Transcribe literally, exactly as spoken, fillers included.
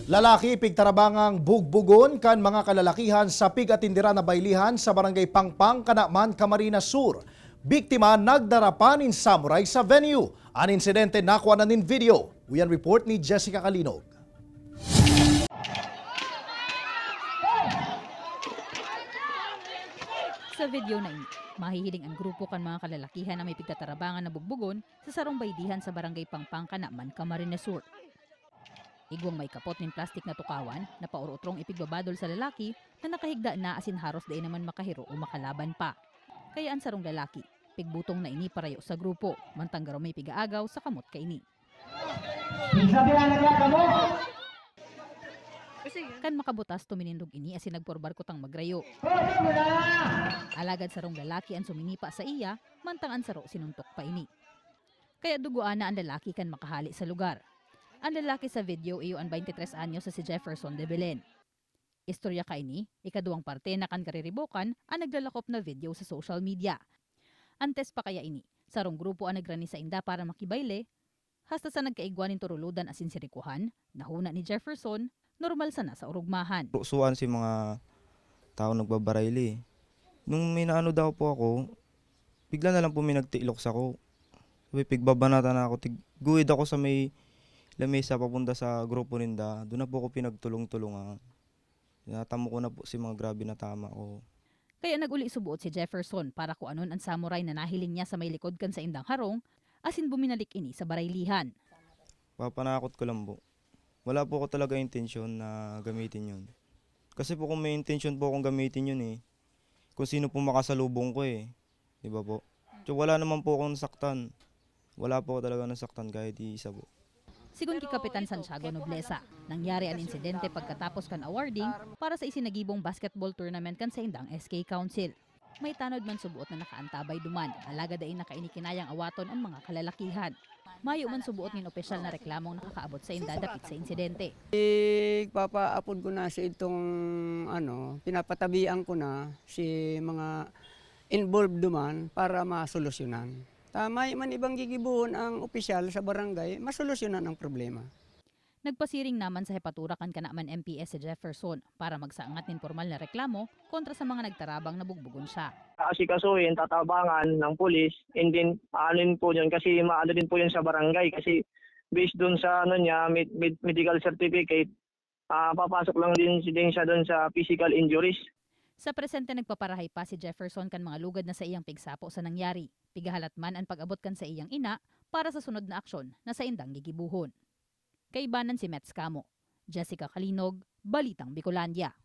Lalaki pigtarabangang bugbugon kan mga kalalakihan sa pig-atindiran na baylihan sa Barangay Pangpang, Canaman, Camarines Sur. Biktima nagdara pa nin samurai sa venue. An insidente nakua na nin video. Uyan report ni Jessica Calinog. Sa video na ini, mahihiling an grupo kan mga kalalakihan na may pigtatarabangan na bugbugon sa sarong baylihan sa Barangay Pangpang, Canaman, Camarines Sur. Igwang may kapot nin plastik na tukawan na paorotrong ipigbabadol sa lalaki na nakahigda na asin haros dai naman makahiro o makalaban pa. Kaya an sarong lalaki, pigbutong na ini parayo sa grupo, mantang garo may pigaagaw sa kamot kaini. Kan makabutas, tuminindog ini asin nagporbar kutang magrayo. Alagad sarong lalaki an suminipa sa iya, mantang an saro sinuntok pa ini. Kaya dugoan na an lalaki kan makahali sa lugar. An lalaki sa video iyo an twenty-tres anyos na si Jefferson de Belen. Istorya kaini, ikaduwang parte na kan kariribokan an naglalakop na video sa social media. Antes pa kaya ini, sarong grupo an nagrani sainda para makibayle, hasta sa nagkaigwa nin turulodan asin sirikuhan, nahuna ni Jefferson, normal sana sa orogmahan. Rusuan si mga tao nagbabarayli. Nung may naano daw po ako, bigla na lang po may nagtilok sako. Sabi, pigbabanatan na ako. Tig-, guhid ako sa may lamesa papunta sa grupo ninda. Doon na po ako pinagtulong-tulungan. Natamo ko na po si mga grabe na tama ko. Kaya nag-uli subuot si Jefferson para kuanon an samurai na nahiling niya sa may likod kan saindang harong asin buminalik ini sa baraylihan. Papanakot ko lang po. Wala po ako talaga intensyon na gamitin yun. Kasi po kung may intensyon po akong gamitin yun eh, kung sino po makasalubong ko eh. Di ba po? So, wala naman po akong nasaktan. Wala po ako talaga nasaktan kahit isa po. Sigon ki Kapitan Santiago Nobleza, nangyari an insidente pagkatapos kan awarding para sa isinagibong basketball tournament kan saindang S K Council. May tanod man subuot na nakaantabay duman, alagad dai na kaini kinayang awaton an mga kalalakihan. Mayo man subuot nin opisyal na reklamong nakakaabot sainda dapit sa insidente. Igpapaapod ko na si itong ano, pinapatabian ko na si mga involved duman para masolusyonan. Ta may man ibang gigibohon ang opisyal sa barangay, masolusyonan ang problema. Nagpasiring naman sa hepatura kan Canaman M P S si Jefferson para magsangat nin pormal na reklamo kontra sa mga nagtarabang na bugbugon siya. Aasikasuhin, tatabangan ng pulis, and then aanuhin po yun kasi maano din po yun sa barangay kasi based dun sa ano niya, med- med- medical certificate, ah, papasok lang din, din siya dun sa physical injuries. Sa presente, nagpaparahay pa si Jefferson kan mga lugad na saiyang pigsapo sa nangyari. Pigahalat man an pag-abot kan saiyang ina para sa sunod na aksyon na saindang gigibohon. Kaibanan si Mets Camo, Jessica Calinog, Balitang Bicolandia.